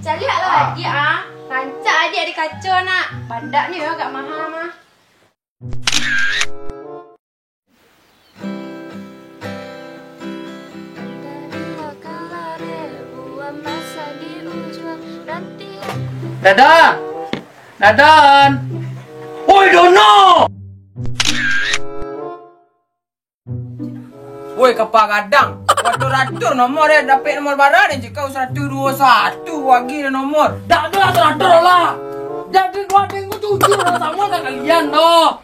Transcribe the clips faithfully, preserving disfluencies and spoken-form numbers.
Caliaklah adiak, ah. Rancak adiak di kaco, nak. Badak ni yo agak maha mah. Dadan! Dadan! Oi, Dono! Woi, kapa gadang. Waduh, ratur nomor dia, dapek nomor bara dia, jika satu dua satu lagi dia nomor. Dak ado lah, ratur lah. Jadi dua minggu tujuh lah sama ka kalian doh.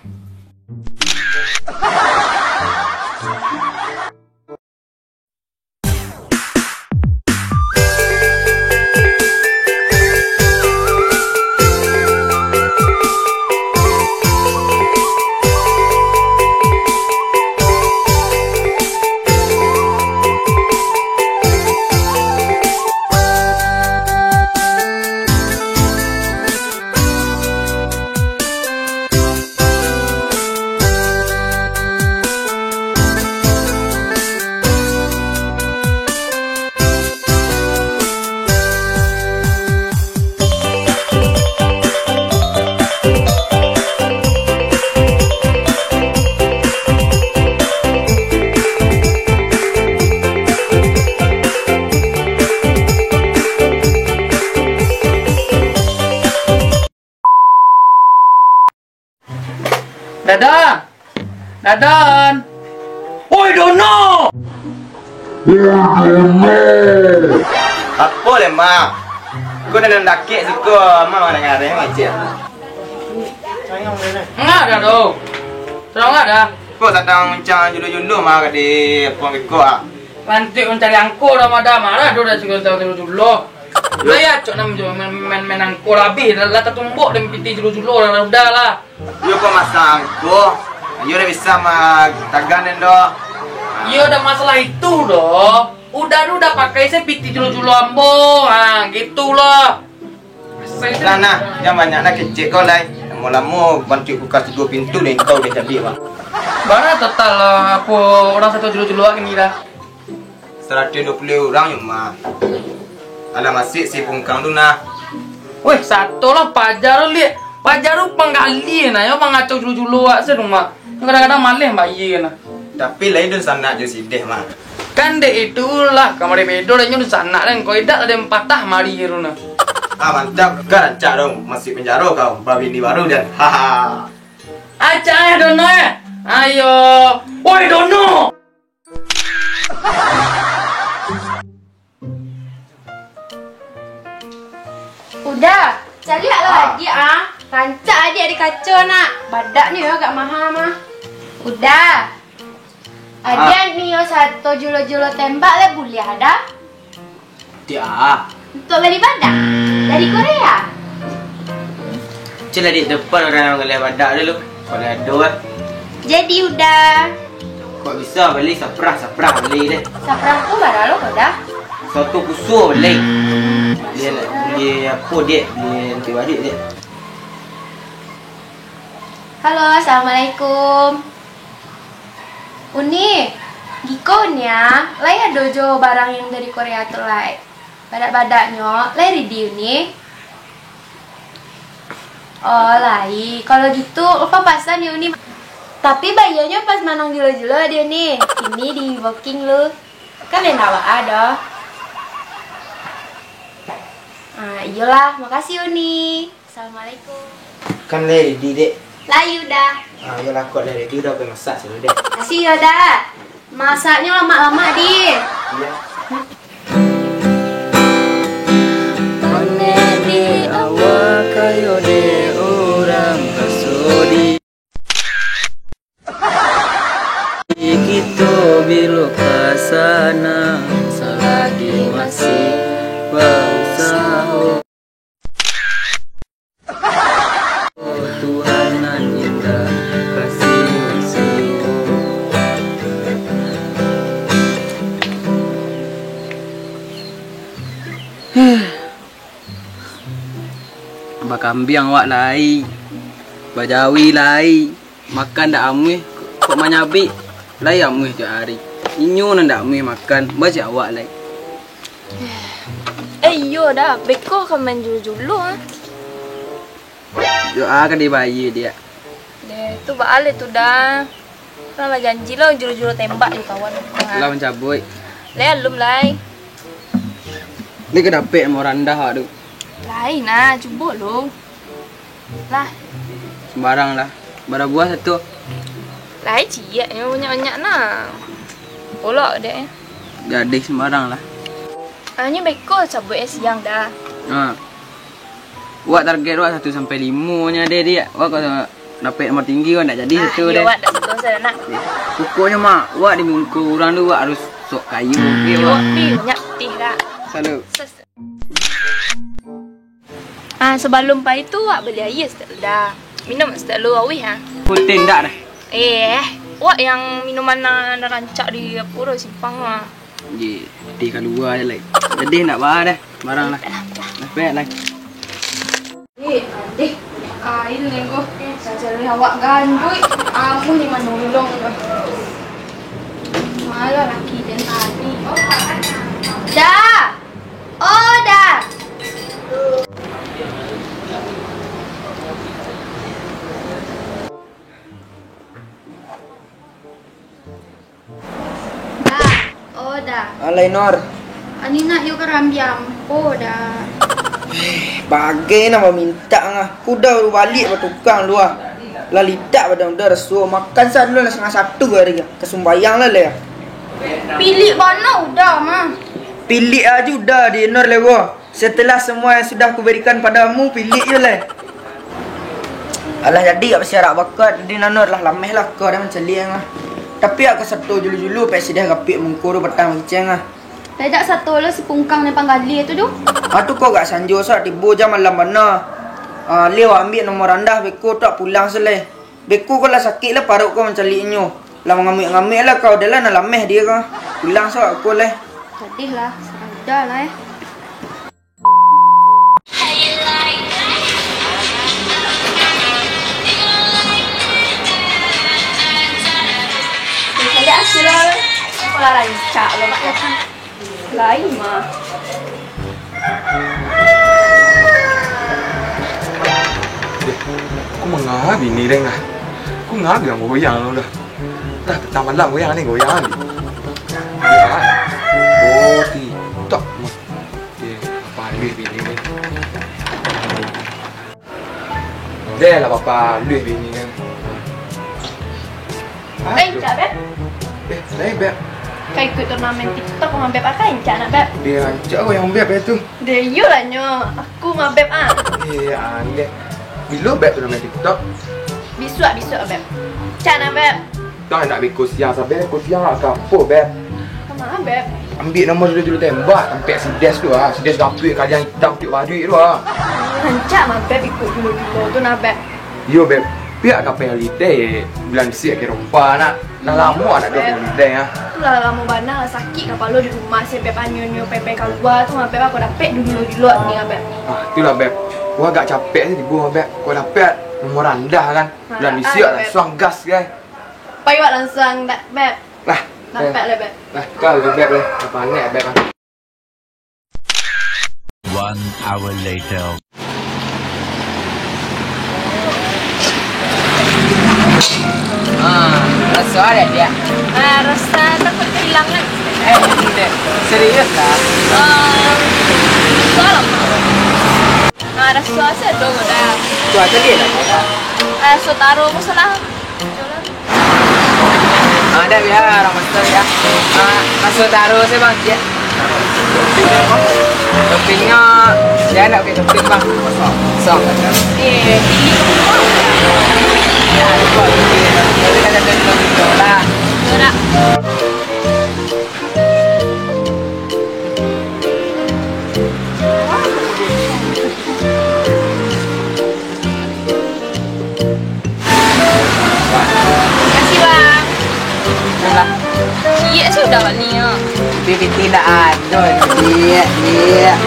Dadan! Dadan! Oi, Dono! Apo leh, Mak? Ko dalam dakek siko, Mak, ngareh-ngareh, Mak, cek. Ndak ado doh. Sadang ado. Ko sadang mancari julo-julo, Mak, ka di apo beko, ah. Lantik mancari angko dah, Mak, dah. Marah doh dah, siko julo-julo. Lah yo, acok nan main, main, main angko lah, abih lah, lah tatumbok den pitih julo-julo lah, udah lah. Iyo, kok masak angko? Iyo, dah bisa ma-, tagan den doh. Iyo, dah masalah itu doh. Udah tu, udah pakai se pitih julo-julo ambo. Ha, gitulah. Lah nah, jan banyak nah kecek kau lai. Lamo-lamo bantuak kulkas tigo pintu den kau den jadi, Bang. Bara total, ah, apo urang sato julo-julo kini dah? Saratuih duo puluah urang yo, Mak. Alah masuak si Pungkang tu nah. Weh, sato lah paja tu, Liak. Paja tu panggali nah, yo mangacau julo-julo awak se tu, Mak. Kadang-kadang maleh bayia nah. Tapi lai dunsanak jo sideh, Mak. Kan dek itulah, kamari bedo dek nyo dunsanak den. Kok idak lah den patah mari tu nah. Ah, mantap. Kan rancak dong masuak penjaro kau, babini baru den. Haha. Acah eh, Dono eh. Ayo. Woi, Dono! Uda, caliaklah adiak ah. Rancak adiak di kaco nak. Badak ni yo agak maha mah. Uda. Adiak ni yo sato julo-julo tembak lai buliah dah. Tiak ah. Untuak bali badak? Dari Korea? Cun lah di depan urang nan manggaleh badak tu lu. Kalau ado ah. Jadi Uda. Kok bisa bali saprah, saprah bali deh. Saprah tu bara lo ko dah? Satu kusua bali. Bali, bali apo dek? Bali antibarik dek. Halo, assalamualaikum. Uni, giko Uni ah, lai ado jo barang yang dari Korea tu lai? Badak-badaknyo, lai ready Uni? Oh, lai. Kalau gitu, Ulfa pasan yo Uni. Tapi bayianyo pas manang julo-julo deh Uni. Kini di booking lu. Kan lai ndak baa doh. Ah, iyolah, makasih Uni. Assalamualaikum. Kan lai ready, Dek? Lai Uda. Ah, iyolah, kok lai ready, Uda pai masak sado, Dek. Makasih yo Uda. Masaknyo lamak-lamak, Dek. Iyo. Panek di awak kayo dek urang kasodi. Kito bilo ka sana, salagi masih bausaho. Tuhan nan indah kasih siwo. Bakambiang awak lai, bajawi lai, makan dak amuih, kok manyabik, lai amuih tiok ari. Inyo nan dak amuih makan, baa cek awak lai. Eh, Yo dah, beko ka main julo-julo ah. Yo ah, ka dibayia, Diak. Deh, tu baa lai tu dah. Kan lah janji lah julo-julo tembak jo kawan. Lah mancabuik. Lai alun lai. Ni ka dapek nomor randah awak tu. Lai nah, cubo lo. Lah. Sembarang lah. Bara buah satu? Lai ciek nyo, banyak-banyak nah. Polok dek. Gadih sembarang lah. Anyo beko cabuik eh siang dah. Ha. Wak target wak satu sampai limo nyo deh, Diak. Wak kalau dapek nomor tinggi, wak ndak jadi satu deh. Wak dak satu sajo nak. Pokoknyo, Mak, wak di muko urang tu, wak harus sok kayo, oke, wak? Wak pi banyak pitih dak. Salut. Ah, sabalum pai tu, wak bali aia saketek dah. Minum saketek lu, auih ah. Putih ndak dah? Eh, wak yang minuman nan, nan rancak di apo tu, simpang ah. Ji, pitih kalua je lai. Jadi ndak baa dah, sembarang lah. Dapek lah. Eh, adeh. Ah, ini nengok. Saja awak ganduik. Amun ni manolong dah. Malah laki den tadi. Dah. Oh, dah. Dah. Oh, dah. Alai, Nor. Ani nak yo karambia ampo, dah. Bagai nak mamintak ngah. Kuda baru baliak batukang tu ah. Lah litak badan uda raso. Makan sa dulu lah satangah satu hari ah. Ka sumbayang lah lai ah. Pilik bana uda mah. Pilik aja uda di Nor lewo. Setelah semua yang sudah kuberikan padamu, pilik yo lai. Alah jadi, kak basiarak bakat, di Nor lah lameh lah kau dah mancaliak ngah. Tapi kak ka sato julu-julu, pek sidah gapik mungko tu patang mancaliak ngah. Pedak sato lo si pungkang ni panggali tu doh. Ah, tu kau gak sanjo sa, tibo jam malam bana. Ah, leh wak ambiak nomor randah, beko tu pulang se lai. Beko kau lah sakik lah paruik kau mancaliak inyo. Lah mangamuik-ngamuik lah kau, dah lah nan lameh dia kau. Pulang se wak ko lai. Sadih lah, sarang uda lah eh. Caliak hasil lah. Kau lah rancak lo, Pak. Lain mah. Eh, aku mangah bini deng ah. Aku ngah bilang goyang lo dah. Dah petang malam goyang ni, goyang ni. Goyang. Oh, TikTok. Eh, apa ni bini ni? Deh lah, bapa luih bini kan. Eh, cak, Beb. Eh, lain, Beb. Ka ikut turnamen TikTok, mah, Beb. Akai, cak, nak, Beb. Dia rancak kau yang Beb itu. Deh, iyolah nyo. Aku mah, Beb, ah. Eh, aneh. Bilo, Beb, turnamen TikTok? Bisuak, bisuak, Beb. Cak, nak, Beb. Dah nak beko siang, sabar beko siang ka apo, Beb? Ka ma, Beb? Ambiak nomor dulu-dulu tembak, tampek si Des tu ah. Si Des gapuik kaliang itam tiok baduik tu ah. Rancak mah, Beb, ikut dulu-dulu tu nah, Beb. Iyo, Beb. Piak ka pai holiday, bulan bisi akhir rompa nak. Lah lamo nak duo holiday ah. Tu lah lamo bana, sakik kapalo di rumah, si Beb anyo-nyo pai-pai kalua tu mah, Beb, aku dapek dulu-dulu ni ah, Beb. Ah, itulah, Beb. Wah, agak capek ni tibo, Beb. Kau dapek nomor randah kan. Bulan bisi ah, Beb. Langsuang gas, guys. Pai wak langsuang dak, Beb? Lah. Nampak lah, Beb. Lah, kau lah, Beb lah. Apa anek, Beb ah? One hour later. Ah, raso ado, Diak? Ah, raso takut hilang kan? Eh, Diak. Serius lah? Ah, salah. Ah, raso asa dong dah. Tu aja dia lah. Ah, so taro masalah. Ah, dah biar orang master ya. Ah, masuk taruh saya bang, ya. Toppingnya, saya nak pakai topping bang. Kosong. Kosong. Eh, ini semua. Ya, lupa topping. Tapi kan ada topping lah. Gerak. Makasih, Bang. Alah. Ciek sudah balik, yo. Tapi piti ndak ado, ciek, ciek.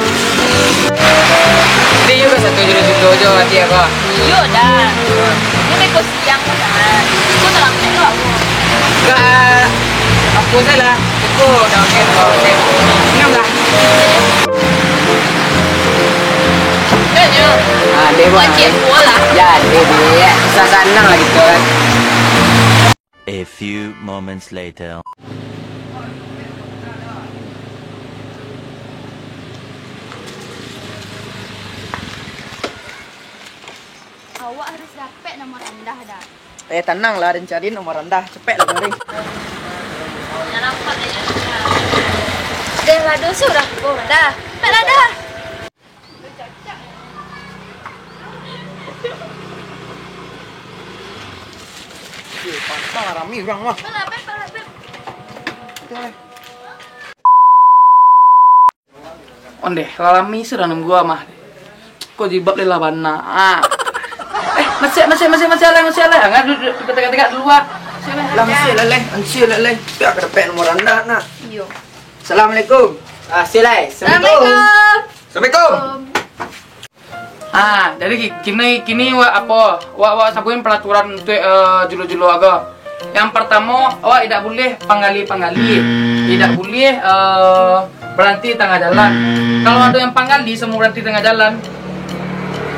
Dia juga satu juta juta jo, ciek, apa? Iyo dah. Ini beko siang dah. Aku terlambat tu aku. Enggak, aku salah. Aku dah okey, dah okey. Minum lah. Deh, Bang. Wajib lah. Jadi, deh. Susah sanang lah gitu kan. A few moments later. Awak harus dapek nomor randah, Da. Eh, tananglah, den cari nomor randah. Cepeklah, mari. Deh, lah, doso dah. Oh, dah. Cepeklah, dah. Eh, pantang lah, rami urang mah. Cepeklah, Beb, cepeklah, Beb. Dah. Ondeh, lalami surang nunggu amah. Ko jilbab leh lah bana. Ah. Eh, masih, masih, masih, masih alai, masih alai. Angah dulu, dulu, tegak, tegak, tegak dulu, ah. Masih alai. Lah, masih alai, masih alai. Biar ka dapek nomor randah, nak. Iyo. Assalamualaikum. Ah, silai. Assalamualaikum. Assalamualaikum. Ah, jadi ki-, kini, kini wak apo? Wak, wak sabuikan peraturan untuk, eh, julo-julo ago. Yang pertamo, awak indak buliah panggali-panggali. Indak buliah, eh, baranti tangah jalan. Kalau ado yang panggali samo baranti tangah jalan,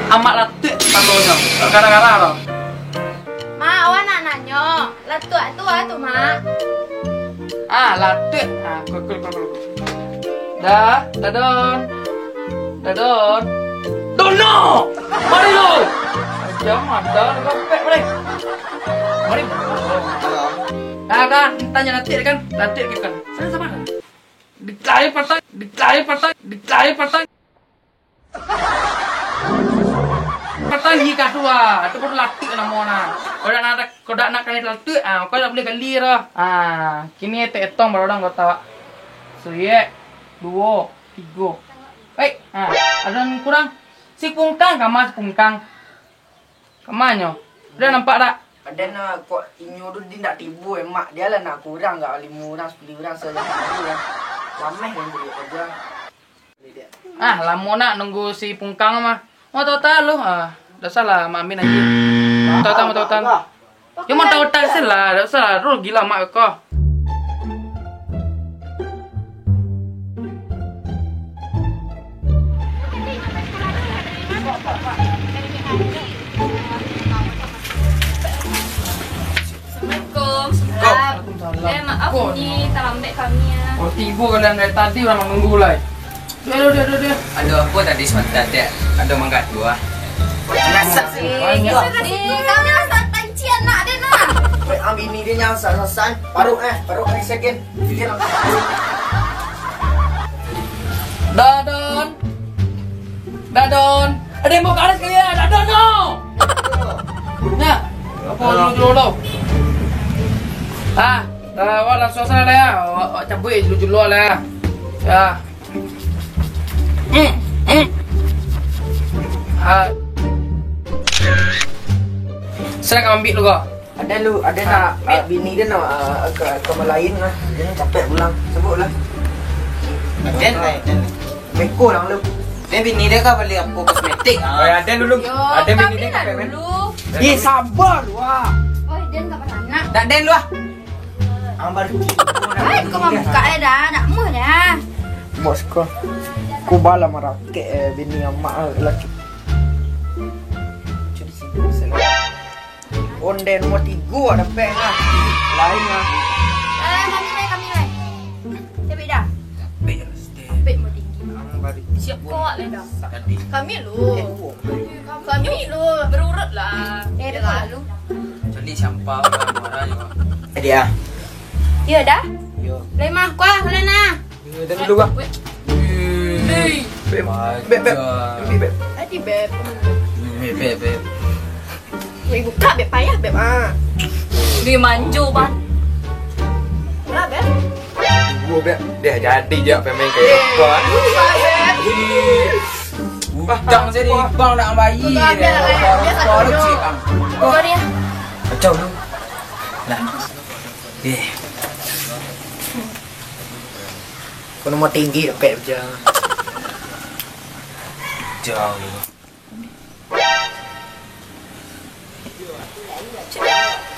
amak latuak tandonyo. Gara-gara lo. Ma, awak nak nanyo, latuak tu a tu, Mak? Ah, latuak. Ah, kul, kul, kul, kul. Dah, Dadon. Dadon. Dono! Mari lu! Macam ada lu, kampek, mari. Mari. Dah, dah, tanyo latuak kan? Latuak kan? Sabar, sabar. Dicari patang, dicari patang, dicari patang. Patang gigi ka tu, ah. Tu baru latuak namo nah. Kok dak nak, kok dak nak kanai latuak, ah, kau dak buliah gali dah. Ah, kini etong-etong baru dah anggota awak. Suyek, duo, tigo. Baik, ah, ado nan kurang. Si Pungkang kama, si Pungkang. Kamanyo? Udah nampak dak? Aden, ah, kok inyo tu di ndak tibo, eh, Mak. Dia lah nak kurang gak limo urang, sapuluah urang, sajo tibo, ya. Lameh kan jadi kerja. Ah, lamo nak nunggu si Pungkang mah. Mau tahu-tahu lu, ah, dak salah, Mak Amin aja. Mau tahu-tahu, mau tahu-tahu. Yo, mau tahu-tahu sih lah, dak salah, rugi lah mak kau. Assalamualaikum. Salam. Waalaikumsalam. Eh, maaf ni, talambek kami ya. Oh, tibo kalian dari tadi, urang manunggu lai. Duh, duh, duh, duh, duh. Ado apo tadi sabanta, Tek? Ado manggaduah. Banyak. Eh, kami rasa tancian nak deh, nak. Weh, ambil ni dia nyawa sasan. Paruk, eh, paruk ni sekin. Dadon. Dadon. Ada yang mau karet sekali ya? Dadon, no. Nah, apa dulu, dulu, dulu? Ah, dah, awak langsung sana lah ya. Awak, awak cabut dulu, dulu lah ya. Ya. Hmm, hmm. Ah. Silakan ambil dulu, kau. Ada lu, ada nak, ah, bini dia nak, ah, ke, ke rumah lain lah. Dia nak capek pulang. Sebutlah. Aden lah, Aden. Beko lah lu. Dia bini dia kan beli apa kosmetik? Ah. Oh, ya, Aden dulu. Yo, ada bini dia capek, men. Eh, sabar lu ah. Oh, dia enggak pernah nak. Tak Aden lu ah. Ang baru. Hai, kau mambuka eh dah, nak muh dah. Bos ko. Ku bala marakek eh, bini amak eh, laki. Curi sini, sini. Onde nomor tigo ada peng ah. Lain ah. Eh, kami lai, kami lai. Capek dah. Capek lah, Steve. Capek mau tinggi. Ang baru. Siap kau awak lai dah. Tadi. Kami lu. Eh, kami lu. Berurut lah. Eh, lalu. Jadi siapa orang marah juga. Eh, dia. Iya dah. Yo. Lai mah, kuah, lai nah. Yo, dan dulu, Bang. Hei. Beb, beb, beb. Ini, Beb. Tadi, Beb. Beb, beb, beb. Weh, buka, Beb, payah, Beb, ah. Dia manjo, Bang. Murah, Beb. Gua, Beb. Dia jadi je pemain kayak apa. Murah, Beb. Ih. Utang saya di bank nak bayar. Buka, Beb, Beb. Baru, baru, cik, Bang. Buka dia. Kacau lu. Nah. Eh. Kau nomor tinggi dapek je. Jauh.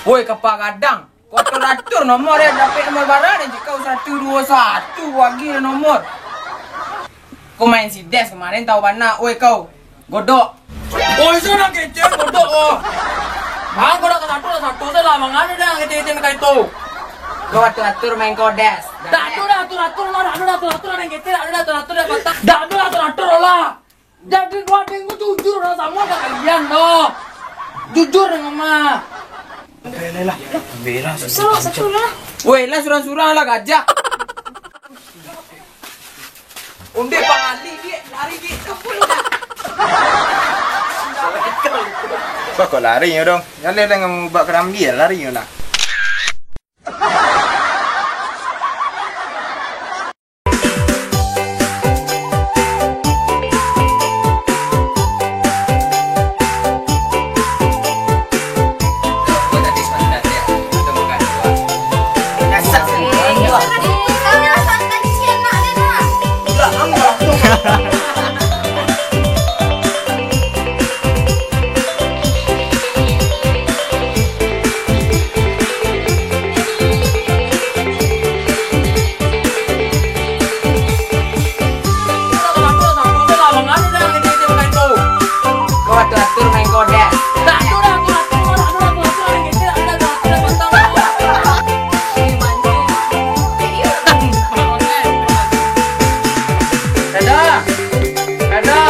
Woi, kapa gadang. Kau atur-atur nomor ya, dapek nomor bara dan cik kau satu dua satu bagi nomor. Kau main si Des kemarin tahu bana, woi kau. Godok. Oh, iso nak kecek bodoh ko. Bang, ko dah satu, dah satu se lah, mangano dah kecek-kecek kayak itu. Ko atur-atur main kodes. Tak ado dah atur-atur lah, tak ado dah atur-atur, ado yang kecek, tak ado dah atur-atur, dah patah. Tak ado dah atur-atur lah. Jadi dua deng ko jujur lah samo dah kalian doh. Jujur deng Mama. Lah, lah, lah. Ambil lah, susah lah, satu lah. Weh, lah surang-surang lah gajah. Ondeh pangali, Dik. Lari, Dik. Ampun, udah. Bah, kok lari nyo dong? Jaleh dengan mubak karambia, lari nyo nak. Ko atur-atur main kodes. Eda, Eda,